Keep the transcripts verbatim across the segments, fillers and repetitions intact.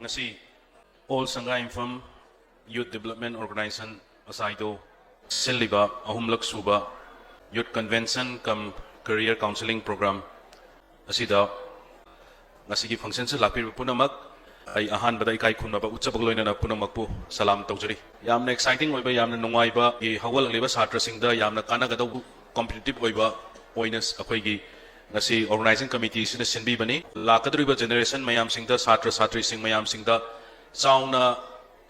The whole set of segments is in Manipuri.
ꯉꯁꯤ All Sangaimpham Youth Development Organization, ꯑꯁꯥꯏꯗꯣ, ꯁꯤꯜꯂꯤꯕ ꯑꯍꯨꯝꯂꯛ ꯁꯨꯕ Youth Convention cum Career Counseling Program ꯑꯁꯤꯗ ꯉꯁꯤꯒꯤ functionꯁꯤ ꯂꯥꯛꯄꯤꯔꯤꯕ ꯄꯨꯝꯅꯃꯛ ꯑꯩ ꯑꯍꯥꯟꯕꯗ ꯏꯀꯥꯏ ꯈꯨꯝꯅꯕ ꯎꯠꯆꯕꯒ ꯂꯣꯏꯅꯅ ꯄꯨꯝꯅꯃꯛꯄꯨ ꯁꯂꯥꯝ ꯇꯧꯖꯔꯤ꯫ ꯌꯥꯝꯅ exciting ꯑꯣꯏꯕ, ꯌꯥꯝꯅ ꯅꯨꯡꯉꯥꯏꯕ, ꯍꯧꯒꯠꯂꯛꯂꯤꯕ ꯁꯥꯇ꯭ꯔꯁꯤꯡꯗ ꯌꯥꯝꯅ ꯀꯥꯟꯅꯒꯗꯧꯕ, competitive ꯑꯣꯏꯕ ꯑꯣꯏꯅ ꯑꯩꯈꯣꯏꯒꯤ ꯉꯁꯤ organizing committeeꯁꯤꯅ ꯁꯤꯟꯕꯤꯕꯅꯤ꯫ ꯂꯥꯛꯀꯗꯧꯔꯤꯕ generationꯁꯤꯡꯗ, ꯁꯥꯇ꯭ꯔ ꯁꯥꯇ꯭ꯔꯤꯁꯤꯡ ꯃꯌꯥꯝꯁꯤꯡꯗ ꯆꯥꯎꯅ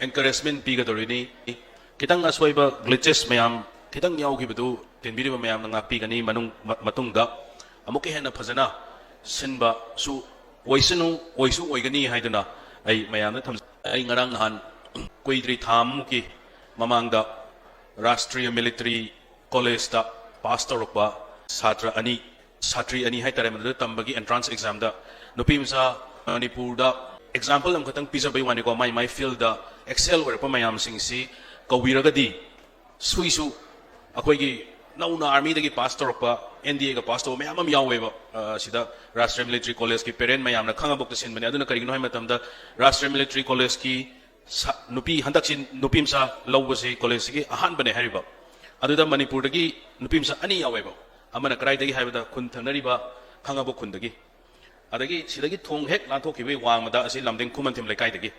encouragement ꯄꯤꯒꯗꯧꯔꯤꯅꯤ꯫ ꯈꯤꯇꯪ ꯑꯁꯣꯏꯕ, glitches ꯃꯌꯥꯝ ꯈꯤꯇꯪ ꯌꯥꯎꯈꯤꯕꯗꯨ ꯇꯤꯟꯕꯤꯔꯤꯕ ꯃꯌꯥꯝꯅ ꯉꯥꯛꯄꯤꯒꯅꯤ꯫ ꯃꯅꯨꯡ-, ꯃ-, ꯃꯇꯨꯡꯗ ꯑꯃꯨꯛꯀ ꯍꯦꯟꯅ ꯐꯖꯅ ꯁꯤꯟꯕꯁꯨ ꯑꯣꯏꯁꯅꯨ, ꯑꯣꯏꯁꯨ ꯑꯣꯏꯒꯅꯤ ꯍꯥꯏꯗꯨꯅ ꯑꯩ ꯃꯌꯥꯝꯗ ꯊꯝꯖ-, ꯑꯩ ꯉꯔꯥꯡ ꯅꯍꯥꯟ ꯀꯨꯏꯗ꯭ꯔꯤ, ꯊꯥ ꯑꯃꯃꯨꯛꯀꯤ ꯃꯃꯥꯡꯗ Rashtriya Military Collegeꯇ pass ꯇꯧꯔꯛꯄ ꯁꯥꯇ꯭ꯔ ꯑꯅꯤ, ꯁꯥꯇ꯭ꯔꯤ ꯑꯅꯤ ꯍꯥꯏꯇꯥꯔꯦ, ꯃꯗꯨꯗ ꯇꯝꯕꯒꯤ entrance examꯗ ꯅꯨꯄꯤ ꯃꯆꯥ ꯃꯅꯤꯄꯨꯔꯗ example ꯑꯃꯈꯛꯇꯪ ꯄꯤꯖꯕꯩ ꯋꯥꯅꯤꯀꯣ, ꯃꯥꯏ ꯃꯥꯏ fieldꯗ excel ꯑꯣꯏꯔꯛꯄ ꯃꯌꯥꯝꯁꯤꯡꯁꯤ ꯀꯧꯕꯤꯔꯒꯗꯤ, ꯁꯨꯏꯁꯨ ꯑꯩꯈꯣꯏꯒꯤ ꯅꯧꯅ armyꯗꯒꯤ pass ꯇꯧꯔꯛꯄ, NDAꯒ pass ꯇꯧꯕ ꯃꯌꯥꯝ ꯑꯃ ꯌꯥꯎꯋꯦꯕ꯫ ꯑ, ꯁꯤꯗ Rashtriya Military Collegeꯀꯤ parent ꯃꯌꯥꯝꯅ ꯈꯪꯉꯕꯣꯛꯇ ꯁꯤꯟꯕꯅꯦ꯫ ꯑꯗꯨꯅ ꯀꯔꯤꯒꯤꯅꯣ ꯍꯥꯏꯕ ꯃꯇꯝꯗ, Rashtriya Military Collegeꯀꯤ ꯁ-, ꯅꯨꯄꯤ, ꯍꯟꯗꯛꯁꯤ ꯅꯨꯄꯤ ꯃꯆꯥ ꯂꯧꯕꯁꯤ collegeꯁꯤꯒꯤ ꯑꯍꯥꯟꯕꯅꯦ ꯍꯥꯏꯔꯤꯕ꯫ ꯑꯗꯨꯗ ꯃꯅꯤꯄꯨꯔꯗꯒꯤ ꯅꯨꯄꯤ ꯃꯆꯥ ꯑꯅꯤ ꯌꯥꯎꯋꯦꯕ꯫ ꯑꯃꯅ ꯀꯗꯥꯏꯗꯒꯤ ꯍꯥꯏꯕꯗ, ꯈꯨꯟ ꯊꯪꯅꯔꯤꯕ ꯈꯥꯉꯕꯣꯛ ꯈꯨꯟꯗꯒꯤ꯫ ꯑꯗꯒꯤ ꯁꯤꯗꯒꯤ ꯊꯣꯡ ꯍꯦꯛ ꯂꯥꯟꯊꯣꯛꯈꯤꯕꯒꯤ ꯋꯥꯡꯃꯗ ꯑꯁꯤ ꯂꯝꯗꯤꯡ ꯈꯨꯃꯟꯊꯦꯝ ꯂꯩꯀꯥꯏꯗꯒꯤ꯫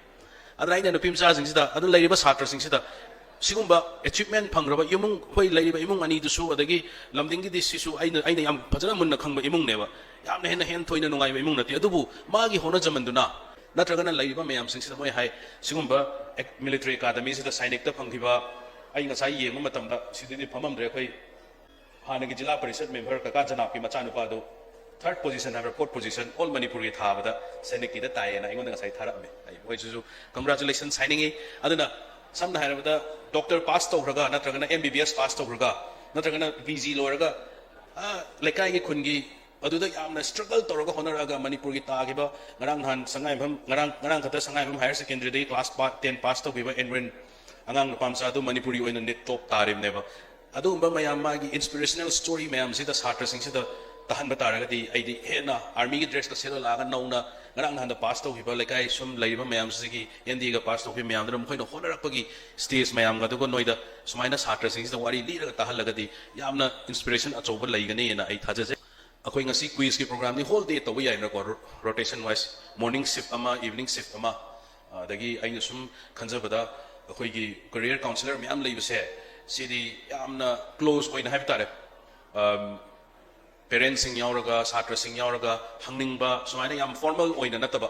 ꯑꯗꯨꯅ ꯑꯩꯅ ꯅꯨꯄꯤ ꯃꯆꯥꯁꯤꯡꯁꯤꯗ, ꯑꯗꯨ ꯂꯩꯔꯤꯕ ꯁꯥꯇ꯭ꯔꯁꯤꯡꯁꯤꯗ ꯁꯤꯒꯨꯝꯕ achievement ꯐꯪꯈ꯭ꯔꯕ ꯏꯃꯨꯡ, ꯑꯩꯈꯣꯏ ꯂꯩꯔꯤꯕ ꯏꯃꯨꯡ ꯑꯅꯤꯗꯨꯁꯨ, ꯑꯗꯒꯤ ꯂꯝꯗꯤꯡꯒꯤꯗꯤ ꯁꯤꯁꯨ ꯑꯩꯅ, ꯑꯩꯅ ꯌꯥꯝ ꯐꯖꯅ ꯃꯨꯟꯅ ꯈꯪꯕ ꯏꯃꯨꯡꯅꯦꯕ꯫ ꯌꯥꯝꯅ ꯍꯦꯟꯅ ꯍꯦꯟꯊꯣꯏꯅ ꯅꯨꯡꯉꯥꯏꯕ ꯏꯃꯨꯡ ꯅꯠꯇꯦ꯫ ꯑꯗꯨꯕꯨ ꯃꯥꯒꯤ ꯍꯣꯠꯅꯖꯃꯟꯗꯨꯅ, ꯅꯠꯇ꯭ꯔꯒꯅ ꯂꯩꯔꯤꯕ ꯃꯌꯥꯝꯁꯤꯡꯁꯤꯗ ꯃꯣꯏ ꯍꯥꯏ, ꯁꯤꯒꯨꯝꯕ ꯑꯦꯛ-, military academyꯁꯤꯗ ꯁꯥꯏꯅꯤꯛꯇ ꯐꯪꯈꯤꯕ, ꯑꯩ ꯉꯁꯥꯏ ꯌꯦꯡꯕ ꯃꯇꯝꯗ ꯁꯤꯗꯗꯤ ꯐꯝꯃꯝꯗ꯭ꯔꯦ, ꯑꯩꯈꯣꯏ ꯍꯥꯟꯅꯒꯤ ꯖꯤꯂꯥ ꯄꯔꯤꯁꯠ member ꯀꯀꯥ ꯖꯅꯥꯞꯀꯤ ꯃꯆꯥꯅꯨꯄꯥꯗꯨ third position ꯍꯥꯏꯕ꯭ꯔꯥ, fourth position All Manipurꯒꯤ ꯊꯥꯕꯗ ꯁꯥꯏꯅꯤꯛꯀꯤꯗ ꯇꯥꯏꯌꯦꯅ ꯑꯩꯉꯣꯟꯗ ꯉꯁꯥꯏ ꯊꯥꯔꯛꯑꯝꯃꯦ꯫ ꯑꯩ ꯃꯣꯏꯁꯤꯁꯨ congratulations ꯍꯥꯏꯅꯤꯡꯉꯤ꯫ ꯑꯗꯨꯅ ꯁꯝꯅ ꯍꯥꯏꯔꯕꯗ, doctor pass ꯇꯧꯈ꯭ꯔꯒ, ꯅꯠꯇ꯭ꯔꯒꯅ MBBS pass ꯇꯧꯈ꯭ꯔꯒ, ꯅꯠꯇ꯭ꯔꯒꯅ PG ꯂꯣꯏꯔꯒ, ꯑ, ꯂꯩꯀꯥꯏꯒꯤ, ꯈꯨꯟꯒꯤ ꯑꯗꯨꯗ ꯌꯥꯝꯅ struggle ꯇꯧꯔꯒ ꯍꯣꯠꯅꯔꯛꯑꯒ ꯃꯅꯤꯄꯨꯔꯒꯤ ꯇꯥꯈꯤꯕ, ꯉꯔꯥꯡ ꯅꯍꯥꯟ ꯁꯉꯥꯏꯌꯨꯝꯐꯝ, ꯉꯔꯥꯡ, ꯉꯔꯥꯡ ꯈꯛꯇ ꯁꯉꯥꯏꯌꯨꯝꯐꯝ higher secondary ꯗꯒꯤ class ꯄꯥ-, ten pass ꯇꯧꯈꯤꯕ ꯑꯦꯟꯋꯤꯟ, ꯑꯉꯥꯡ ꯅꯨꯄꯥ ꯃꯆꯥ ꯑꯗꯨ ꯃꯅꯤꯄꯨꯔꯒꯤ ꯑꯣꯏꯅ NEET top ꯇꯥꯔꯤꯕꯅꯦꯕ꯫ ꯑꯗꯨꯒꯨꯝꯕ ꯃꯌꯥꯝ, ꯃꯥꯒꯤ inspirational story ꯃꯌꯥꯝꯁꯤꯗ ꯁꯥꯇ꯭ꯔꯁꯤꯡꯁꯤꯗ ꯇꯥꯍꯟꯕ ꯇꯥꯔꯒꯗꯤ, ꯑꯩꯗꯤ ꯍꯦꯟꯅ armyꯒꯤ dressꯀ ꯁꯦꯠꯂ ꯂꯥꯛꯑꯒ ꯅꯧꯅ ꯉꯔꯥꯡ ꯅꯍꯥꯟꯗ ꯄꯥꯁ ꯇꯧꯈꯤꯕ ꯂꯩꯀꯥꯏ ꯁꯨꯝ ꯂꯩꯔꯤꯕ ꯃꯌꯥꯝꯁꯤꯒꯤ ꯑꯦꯟ ꯗꯤ ꯑꯦꯒ ꯄꯥꯁ ꯇꯧꯈꯤꯕ ꯃꯌꯥꯝꯗꯨꯅ ꯃꯈꯣꯏꯅ ꯍꯣꯠꯅꯔꯛꯄꯒꯤ ꯁ꯭ꯇꯦꯖ ꯃꯌꯥꯝꯒ ꯑꯗꯨꯒ ꯅꯣꯏꯗ ꯁꯨꯃꯥꯏꯅ ꯁꯥꯇ꯭ꯔꯁꯤꯡꯁꯤꯗ ꯋꯥꯔꯤ ꯂꯤꯔꯒ ꯇꯥꯍꯜꯂꯒꯗꯤ ꯌꯥꯝꯅ ꯏꯟꯁꯄꯤꯔꯦꯁꯟ ꯑꯆꯧꯕ ꯂꯩꯒꯅꯤꯅ ꯑꯩ ꯊꯥꯖꯖꯩ꯫ ꯑꯩꯈꯣꯏ ꯉꯁꯤ ꯀ꯭ꯋꯤꯖꯀꯤ ꯄ꯭ꯔꯣꯒ꯭ꯔꯥꯝꯗꯤ ꯍꯣꯜ ꯗꯦ ꯇꯧꯕ ꯌꯥꯏꯅꯀꯣ, ꯔꯣꯇꯦꯁꯟ ꯋꯥꯏꯁ, ꯃꯣꯔꯅꯤꯡ ꯁꯤꯐ ꯑꯃ, ꯏꯚꯤꯅꯤꯡ ꯁꯤꯐ ꯑꯃ꯫ ꯑꯗꯒꯤ ꯑꯩꯅ ꯁꯨꯝ ꯈꯟꯖꯕꯗ ꯑꯩꯈꯣꯏꯒꯤ ꯀꯦꯔꯤꯌꯔ ꯀꯥꯎꯟꯁꯤꯂꯔ ꯃꯌꯥꯝ ꯂꯩꯕꯁꯦ, ꯁꯤꯗꯤ ꯌꯥꯝꯅ ꯀ꯭ꯂꯣꯖ ꯑꯣꯏꯅ ꯍꯥꯏꯕ ꯇꯥꯔꯦ, ꯄꯦꯔꯦꯟꯁꯁꯤꯡ ꯌꯥꯎꯔꯒ, ꯁꯥꯇ꯭ꯔꯁꯤꯡ ꯌꯥꯎꯔꯒ ꯍꯪꯅꯤꯡꯕ, ꯁꯨꯃꯥꯏꯅ ꯌꯥꯝ ꯐꯣꯔꯃꯦꯜ ꯑꯣꯏꯅ ꯅꯠꯇꯕ,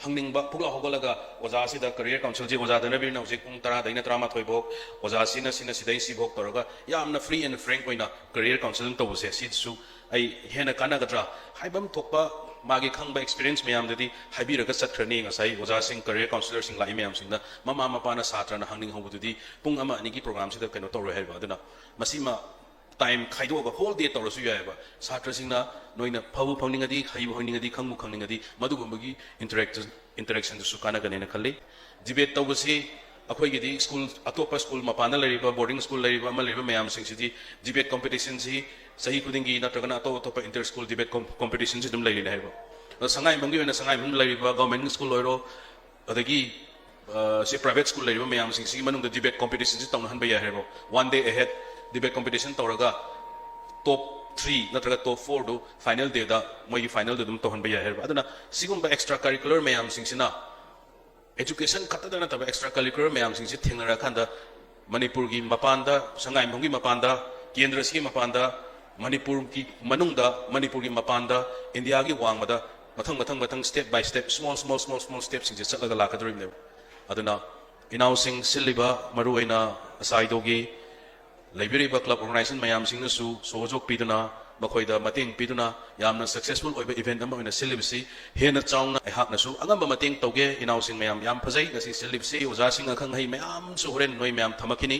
ꯍꯪꯅꯤꯡꯕ ꯄꯨꯛꯂꯥꯎ ꯍꯧꯒꯠꯂꯒ ꯑꯣꯖꯥꯁꯤꯗ, ꯀꯦꯔꯤꯌꯔ ꯀꯥꯎꯟꯁꯤꯜꯁꯤ ꯑꯣꯖꯥ ꯙꯅꯕꯤꯔꯅ ꯍꯧꯖꯤꯛ ꯄꯨꯡ ꯇꯔꯥꯗꯩꯅ ꯇꯔꯥꯃꯥꯊꯣꯏ ꯐꯥꯎ, ꯑꯣꯖꯥꯁꯤꯅ ꯁꯤꯅ ꯁꯤꯗꯩ ꯁꯤꯐꯥꯎ ꯇꯧꯔꯒ ꯌꯥꯝꯅ ꯐ꯭ꯔꯤ ꯑꯦꯟ ꯐ꯭ꯔꯦꯡꯛ ꯑꯣꯏꯅ ꯀꯦꯔꯤꯌꯔ ꯀꯥꯎꯟꯁꯤꯂꯤꯡ ꯇꯧꯕꯁꯦ, ꯁꯤꯁꯨ ꯑꯩ ꯍꯦꯟꯅ ꯀꯥꯟꯅꯒꯗ꯭ꯔꯥ ꯍꯥꯏꯕ ꯑꯃ ꯊꯣꯛꯄ, ꯃꯥꯒꯤ ꯈꯪꯕ ꯑꯦꯛꯁꯄꯤꯔꯤꯌꯦꯟꯁ ꯃꯌꯥꯝꯗꯨꯗꯤ ꯍꯥꯏꯕꯤꯔꯒ ꯆꯠꯈ꯭ꯔꯅꯤ꯫ ꯉꯁꯥꯏ ꯑꯣꯖꯥꯁꯤꯡ, ꯀꯦꯔꯤꯌꯔ ꯀꯥꯎꯟꯁꯤꯂꯔꯁꯤꯡ ꯂꯥꯛꯏ ꯃꯌꯥꯝꯁꯤꯡꯅ ꯃꯃꯥ ꯃꯄꯥꯅ ꯁꯥꯇ꯭ꯔꯅ ꯍꯪꯅꯤꯡꯍꯧꯕꯗꯨꯗꯤ ꯄꯨꯡ ꯑꯃ ꯑꯅꯤꯒꯤ ꯄ꯭ꯔꯣꯒ꯭ꯔꯥꯝꯁꯤꯗ ꯀꯩꯅꯣ ꯇꯧꯔꯣꯏ ꯍꯥꯏꯕ꯫ ꯑꯗꯨꯅ ꯃꯁꯤꯃ ꯇꯥꯏꯝ ꯈꯥꯏꯗꯣꯛꯑꯒ ꯍꯣꯜ ꯗꯦ ꯇꯧꯔꯁꯨ ꯌꯥꯏꯑꯕ꯫ ꯁꯥꯇ꯭ꯔꯁꯤꯡꯅ ꯅꯣꯏꯅ ꯐꯕꯨ ꯐꯪꯅꯤꯡꯉꯗꯤ, ꯍꯩꯕꯨ ꯍꯩꯅꯤꯡꯉꯗꯤ, ꯈꯪꯕꯨ ꯈꯪꯅꯤꯡꯉꯗꯤ, ꯃꯗꯨꯒꯨꯝꯕꯒꯤ ꯏꯟꯇꯔꯦꯛꯁꯟ ꯏꯟꯇꯔꯦꯛꯁꯟꯗꯨꯁꯨ ꯀꯥꯟꯅꯒꯅꯦꯅ ꯈꯜꯂꯤ꯫ ꯗꯤꯕꯦꯠ ꯇꯧꯕꯁꯤ ꯑꯩꯈꯣꯏꯒꯤꯗꯤ ꯁ꯭ꯀꯨꯜ, ꯑꯇꯣꯞꯄ ꯁ꯭ꯀꯨꯜ, ꯃꯄꯥꯟꯗ ꯂꯩꯔꯤꯕ, ꯕꯣꯔꯗꯤꯡ ꯁ꯭ꯀꯨꯜ ꯂꯩꯔꯤꯕ, ꯑꯃ ꯂꯩꯔꯤꯕ ꯃꯌꯥꯝꯁꯤꯡꯁꯤꯗꯤ ꯗꯤꯕꯦꯠ ꯀꯣꯝꯄꯤꯇꯤꯁꯟꯁꯤ ꯆꯍꯤ ꯈꯨꯗꯤꯡꯒꯤ ꯅꯠꯇ꯭ꯔꯒꯅ ꯑꯇꯣꯞ ꯑꯇꯣꯞꯄ ꯏꯟꯇꯔ ꯁ꯭ꯀꯨꯜ ꯗꯤꯕꯦꯠ ꯀꯣꯝꯄꯤꯇꯤꯁꯟꯁꯤ ꯑꯗꯨꯝ ꯂꯩꯔꯤꯅꯦ ꯍꯥꯏꯕ꯫ ꯑꯗꯣ ꯁꯉꯥꯏꯌꯨꯝꯐꯝꯒꯤ ꯑꯣꯏꯅ ꯁꯉꯥꯏꯌꯨꯝꯐꯝ ꯂꯩꯔꯤꯕ ꯒꯚꯔꯟꯃꯦꯟꯠ ꯁ꯭ꯀꯨꯜ ꯑꯣꯏꯔꯣ, ꯑꯗꯒꯤ ꯁꯤ ꯄ꯭ꯔꯥꯏꯚꯦꯠ ꯁ꯭ꯀꯨꯜ ꯂꯩꯔꯤꯕ ꯃꯌꯥꯝꯁꯤꯡꯁꯤꯒꯤ ꯃꯅꯨꯡꯗ ꯗꯤꯕꯦꯠ ꯀꯣꯝꯄꯤꯇꯤꯁꯟꯁꯤ ꯇꯧꯅꯍꯟꯕ ꯌꯥꯏ ꯍꯥꯏꯕ꯫ One day ahead debate competition ꯇꯧꯔꯒ ꯇꯣꯞ ꯊ꯭ꯔꯤ ꯅꯠꯇ꯭ꯔꯒ ꯇꯣꯞ ꯐꯣꯔꯗꯨ ꯐꯥꯏꯅꯦꯜ ꯗꯦꯗ ꯃꯣꯏꯒꯤ ꯐꯥꯏꯅꯦꯜꯗꯨ ꯑꯗꯨꯝ ꯇꯧꯍꯟꯕ ꯌꯥꯏ ꯍꯥꯏꯕ꯫ ꯑꯗꯨꯅ ꯁꯤꯒꯨꯝꯕ ꯑꯦꯛꯁꯇ꯭ꯔꯥ ꯀꯔꯤꯀꯨꯂꯔ ꯃꯌꯥꯝꯁꯤꯡꯁꯤꯅ, ꯑꯦꯖꯨꯀꯦꯁꯟ ꯈꯛꯇꯗ ꯅꯠꯇꯕ ꯑꯦꯛꯁꯇ꯭ꯔꯥ ꯀꯔꯤꯀꯨꯂꯔ ꯃꯌꯥꯝꯁꯤꯡꯁꯤ ꯊꯦꯡꯅꯔꯀꯥꯟꯗ, ꯃꯅꯤꯄꯨꯔꯒꯤ ꯃꯄꯥꯟꯗ, ꯁꯉꯥꯏꯌꯨꯝꯐꯝꯒꯤ ꯃꯄꯥꯟꯗ, ꯀꯦꯟꯗ꯭ꯔꯁꯤꯒꯤ ꯃꯄꯥꯟꯗ, ꯃꯅꯤꯄꯨꯔꯒꯤ ꯃꯅꯨꯡꯗ, ꯃꯅꯤꯄꯨꯔꯒꯤ ꯃꯄꯥꯟꯗ, ꯏꯟꯗꯤꯌꯥꯒꯤ ꯋꯥꯡꯃꯗ ꯃꯊꯪ ꯃꯊꯪ ꯃꯊꯪ step by step, small small small small stepꯁꯤꯡꯁꯦ ꯆꯠꯂꯒ ꯂꯥꯛꯀꯗꯧꯔꯤꯕꯅꯦꯕ꯫ ꯑꯗꯨꯅ ꯏꯅꯥꯎꯁꯤꯡ, ꯁꯤꯜꯂꯤꯕ ꯃꯔꯨꯑꯣꯏꯅ ꯑꯁꯥꯏꯗꯣꯒꯤ ꯂꯩꯕꯤꯔꯤꯕ ꯀ꯭ꯂꯕ ꯑꯣꯔꯒꯅꯥꯏꯖꯦꯁꯟ ꯃꯌꯥꯝꯁꯤꯡꯅꯁꯨ ꯁꯣꯍꯣꯖꯣꯛ ꯄꯤꯗꯨꯅ, ꯃꯈꯣꯏꯗ ꯃꯇꯦꯡ ꯄꯤꯗꯨꯅ ꯌꯥꯝꯅ ꯁꯛꯁꯦꯁꯐꯨꯜ ꯑꯣꯏꯕ ꯏꯚꯦꯟꯠ ꯑꯃ ꯑꯣꯏꯅ ꯁꯤꯜꯂꯤꯕꯁꯤ ꯍꯦꯟꯅ ꯆꯥꯎꯅ ꯑꯩꯍꯥꯛꯅꯁꯨ ꯑꯉꯝꯕ ꯃꯇꯦꯡ ꯇꯧꯒꯦ꯫ ꯏꯅꯥꯎꯁꯤꯡ ꯃꯌꯥꯝ, ꯌꯥꯝ ꯐꯖꯩ ꯉꯁꯤ ꯁꯤꯜꯂꯤꯕꯁꯤ꯫ ꯑꯣꯖꯥꯁꯤꯡ ꯑꯈꯪ ꯑꯍꯩ ꯃꯌꯥꯝꯁꯨ ꯍꯣꯔꯦꯟ ꯅꯣꯏ ꯃꯌꯥꯝ ꯊꯝꯃꯛꯈꯤꯅꯤ꯫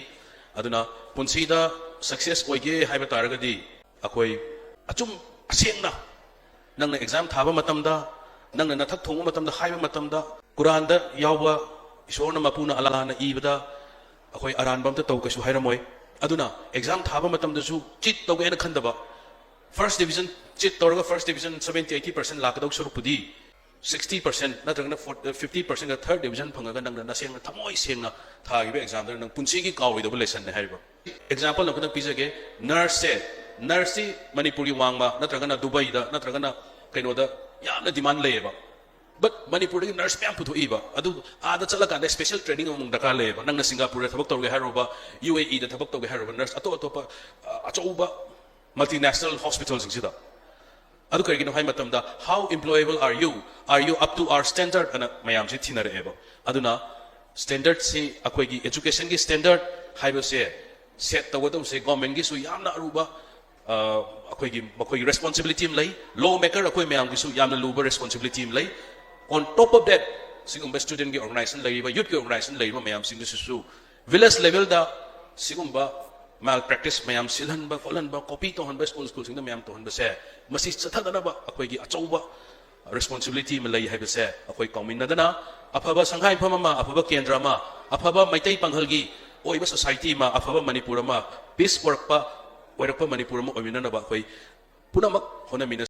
ꯑꯗꯨꯅ ꯄꯨꯟꯁꯤꯗ ꯁꯛꯁꯦꯁ ꯑꯣꯏꯒꯦ ꯍꯥꯏꯕ ꯇꯥꯔꯒꯗꯤ ꯑꯩꯈꯣꯏ ꯑꯆꯨꯝ ꯑꯁꯦꯡꯅ, ꯅꯪꯅ ꯑꯦꯛꯖꯥꯝ ꯊꯥꯕ ꯃꯇꯝꯗ, ꯅꯪꯅ ꯅꯊꯛ ꯊꯣꯡꯕ ꯃꯇꯝꯗ ꯍꯥꯏꯕ ꯃꯇꯝꯗ, ꯀꯨꯔꯥꯟꯗ ꯌꯥꯎꯕ ꯏꯁꯣꯔꯅ ꯃꯄꯨꯅ ꯑꯜꯂꯥꯍꯅ ꯏꯕꯗ ꯑꯩꯈꯣꯏ ꯑꯔꯥꯟꯕ ꯑꯝꯇ ꯇꯧ ꯀꯩꯁꯨ ꯍꯥꯏꯔꯝꯃꯣꯏ꯫ ꯑꯗꯨꯅ ꯑꯦꯛꯖꯥꯝ ꯊꯥꯕ ꯃꯇꯝꯗꯁꯨ ꯆꯤꯠ ꯇꯧꯒꯦ ꯍꯥꯏꯅ ꯈꯟꯗꯕ, ꯐꯥꯔꯁ ꯗꯤꯕꯤꯖꯟ ꯆꯤꯠ ꯇꯧꯔꯒ first division seventy eighty percent ꯂꯥꯛꯀꯗꯧ ꯁꯔꯨꯛꯄꯨꯗꯤ ꯁꯤꯛꯁꯇꯤ ꯄꯥꯔꯁꯦꯟ ꯅꯠꯇ꯭ꯔꯒꯅ ꯐꯤꯐꯇꯤ ꯄꯥꯔꯁꯦꯟꯒ ꯊꯥꯔꯠ ꯗꯤꯕꯤꯖꯟ ꯐꯪꯉꯒ ꯅꯪꯅ ꯅꯁꯦꯡꯅ ꯊꯃꯣꯏ ꯁꯦꯡꯅ ꯊꯥꯈꯤꯕ ꯑꯦꯛꯖꯥꯝꯗꯨꯅ ꯅꯪ ꯄꯨꯟꯁꯤꯒꯤ ꯀꯥꯎꯔꯣꯏꯗꯕ ꯂꯦꯁꯟꯅꯦ ꯍꯥꯏꯔꯤꯕ꯫ ꯑꯦꯛꯖꯥꯝꯄꯜ ꯑꯃꯈꯛꯇꯪ ꯄꯤꯖꯒꯦ꯫ ꯅꯔꯁꯁꯦ, ꯅꯔꯁꯁꯤ ꯃꯅꯤꯄꯨꯔꯒꯤ ꯋꯥꯡꯃ ꯅꯠꯇ꯭ꯔꯒꯅ ꯗꯨꯕꯩꯗ ꯅꯠꯇ꯭ꯔꯒꯅ ꯀꯩꯅꯣꯗ ꯌꯥꯝꯅ ꯗꯤꯃꯥꯟ ꯂꯩꯌꯦꯕ꯫ ꯕꯠ ꯃꯅꯤꯄꯨꯔꯗꯒꯤ ꯅꯔꯁ ꯃꯌꯥꯝ ꯄꯨꯊꯣꯛꯏꯕ꯫ ꯑꯗꯨ ꯑꯥꯗ ꯆꯠꯂꯀꯥꯟꯗ ꯁ꯭ꯄꯦꯁꯦꯜ ꯇ꯭ꯔꯦꯅꯤꯡ ꯑꯃꯃꯨꯛ ꯗꯔꯀꯥꯔ ꯂꯩꯌꯦꯕ꯫ ꯅꯪꯅ ꯁꯤꯡꯒꯥꯄꯨꯔꯗ ꯊꯕꯛ ꯇꯧꯒꯦ ꯍꯥꯏꯔꯨꯕ, ꯌꯨ ꯑꯦ ꯏꯗ ꯊꯕꯛ ꯇꯧꯒꯦ ꯍꯥꯏꯔꯨꯕ, ꯅꯔꯁ ꯑꯇꯣꯞ ꯑꯇꯣꯞꯄ ꯑ, ꯑꯆꯧꯕ ꯃꯜꯇꯤꯅꯦꯁꯅꯦꯜ ꯍꯣꯁꯄꯤꯇꯥꯜꯁꯤꯡꯁꯤꯗ꯫ ꯑꯗꯨ ꯀꯔꯤꯒꯤꯅꯣ ꯍꯥꯏꯕ ꯃꯇꯝꯗ, how employable are you? Are you up to our standard? ꯑꯅ ꯃꯌꯥꯝꯁꯤ ꯊꯤꯅꯔꯛꯑꯦꯕ꯫ ꯑꯗꯨꯅ ꯁ꯭ꯇꯦꯟꯗꯔꯠꯁꯤ, ꯑꯩꯈꯣꯏꯒꯤ ꯑꯦꯖꯨꯀꯦꯁꯟꯒꯤ ꯁ꯭ꯇꯦꯟꯗꯔꯠ ꯍꯥꯏꯕꯁꯦ ꯁꯦꯠ ꯇꯧꯒꯗꯧꯕꯁꯦ ꯒꯣꯔꯃꯦꯟꯒꯤꯁꯨ ꯌꯥꯝꯅ ꯑꯔꯨꯕ, ꯑ, ꯑꯩꯈꯣꯏꯒꯤ, ꯃꯈꯣꯏꯒꯤ ꯔꯦꯁꯄꯣꯟꯁꯤꯕꯤꯂꯤꯇꯤ ꯑꯃ ꯂꯩ꯫ ꯂꯣ ꯃꯦꯀꯔ ꯑꯩꯈꯣꯏ ꯃꯌꯥꯝꯒꯤꯁꯨ ꯌꯥꯝꯅ ꯂꯨꯕ ꯔꯦꯁꯄꯣꯟꯁꯤꯕꯤꯂꯤꯇꯤ ꯑꯃ ꯂꯩ꯫ On top of that, ꯁꯤꯒꯨꯝꯕ ꯁ꯭ꯇꯨꯗꯦꯟꯒꯤ ꯑꯣꯔꯒꯅꯥꯏꯖꯦꯁꯟ ꯂꯩꯔꯤꯕ, ꯌꯨꯠꯀꯤ ꯑꯣꯔꯒꯅꯥꯏꯖꯦꯁꯟ ꯂꯩꯔꯤꯕ ꯃꯌꯥꯝꯁꯤꯡꯗꯨꯁꯨ ꯚꯤꯂꯦꯖ ꯂꯦꯚꯦꯜꯗ ꯁꯤꯒꯨꯝꯕ ꯃꯥꯜ ꯄ꯭ꯔꯦꯛꯇꯤꯁ ꯃꯌꯥꯝ ꯁꯤꯜꯍꯟꯕ ꯈꯣꯠꯍꯟꯕ, ꯀꯣꯄꯤ ꯇꯧꯍꯟꯕ ꯁ꯭ꯀꯨꯜ ꯁ꯭ꯀꯨꯜꯁꯤꯡꯗ ꯃꯌꯥꯝ ꯇꯧꯍꯟꯕꯁꯦ, ꯃꯁꯤ ꯆꯠꯊꯗꯅꯕ ꯑꯩꯈꯣꯏꯒꯤ ꯑꯆꯧꯕ ꯔꯦꯁꯄꯣꯟꯁꯤꯕꯤꯂꯤꯇꯤ ꯑꯃ ꯂꯩ ꯍꯥꯏꯕꯁꯦ ꯑꯩꯈꯣꯏ ꯀꯥꯎꯃꯤꯟꯅꯗꯅ, ꯑꯐꯕ ꯁꯪꯒꯥꯏꯐꯝ ꯑꯃ, ꯑꯐꯕ ꯀꯦꯟꯗ꯭ꯔ ꯑꯃ, ꯑꯐꯕ ꯃꯩꯇꯩ ꯄꯥꯡꯒꯜꯒꯤ ꯑꯣꯏꯕ ꯁꯣꯁꯥꯏꯇꯤ ꯑꯃ, ꯑꯐꯕ ꯃꯅꯤꯄꯨꯔ ꯑꯃ, ꯄꯤꯁ ꯄꯨꯔꯛꯄ, ꯑꯣꯏꯔꯛꯄ ꯃꯅꯤꯄꯨꯔ ꯑꯃ ꯑꯣꯏꯃꯤꯟꯅꯅꯕ ꯑꯩꯈꯣꯏ ꯄꯨꯝꯅꯃꯛ ꯍꯣꯠꯅꯃꯤꯟꯅꯁꯤ꯫